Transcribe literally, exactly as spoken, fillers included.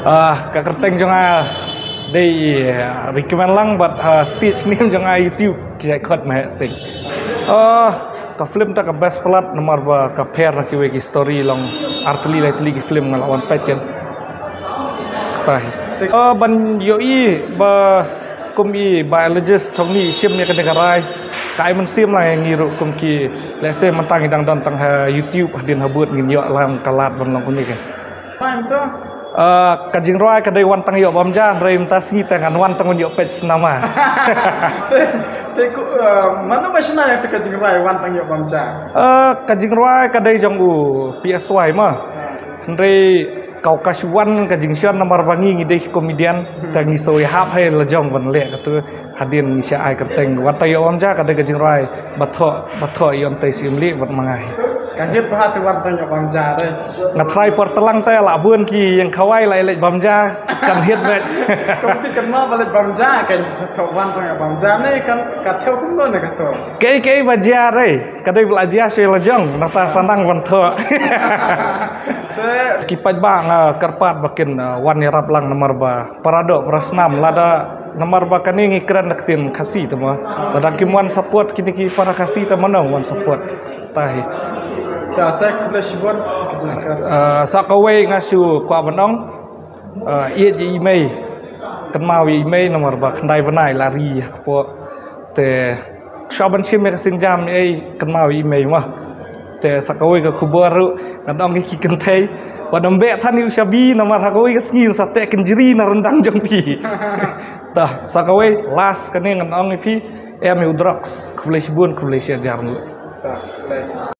Ah, ka kyrteng jong nga dei, ah, recommend lang bad, ah, stage name jong nga YouTube ki jai khot Mahek Sing. Ah, ka film ta ka best palat namar ba ka pher na kiwei ki story long ar tylli lai tylli ki film nga la wan peit kan. Kata hi. Ah, ban ïohi ba kum i biologist thong ni shim ïa kane ka rai. Ka ai mynsiem lang ïa ngi ruh kum ki, let's say mynta ngi dang don tang ha YouTube hadien ha bud ngin ïoh lang ka lad ban long kane ka. Fine to. Ah, ka jingrwai ka dei wan tang ïoh bam ja, hynrei mynta sngi te ngan wan tang wan ïoh peit cinema. Te, te ku, ah, mano ba shna ïa te ka jingrwai wan tang ïoh bam ja? Ah, ka jingrwai ka dei jong u P S Y ma. Hynrei kau ka shu wan ka jingshon namar ba ngi ngi dei comedian, te ngi soi hap hai la jong ban leh katu. Hadien ngi sha ai kyrteng wat ta ïoh bam ja ka dei ka jingrwai ba thoh ba thoh ïoh te sim li bad mangai. Kan hit ba te wan ta ïoh bam ja dei. Nga trai por telang te la bun ki ïeng khawai la leit bam ja kan hit bet. Kong ti kan ma ba leit bam ja kan sa thoh wan ta ïoh bam ja ne kan ka thew kum ne ka to. Kei kei ba ja dei ka dei ba la ja sha la jong na ta sanang ban thoh. Ki paidbah nga kyrpad ba kin, uh, wan ïarap lang namar ba para doh para snam lada namar ba kane ngi kren da ka ktien Khasi te mo. Lada kim wan support kine ki para Khasi te mo nong wan support. Tahi. Ta ta khublei shibun. Ah, sa kawei nga shu kwah ban ong. Ah, ïeit ïa i mei. Kynmaw ïa i mei namar ba khyndai bnai la ri ha kpoh. Te shuwa ban shim ïa ka sienjam ei kynmaw ïa i mei mo. Te sa kawei ka khubor ruh ngan ong ïa ki kynthei. Wat nym beh than ïa u shabi namar ha kawei ka sngi sa teh kynjri na ryndang jong phi. Ta sa kawei last kane ngan ong ïa phi, em ïa u drugs, khublei shibun, khublei shihajar nguh.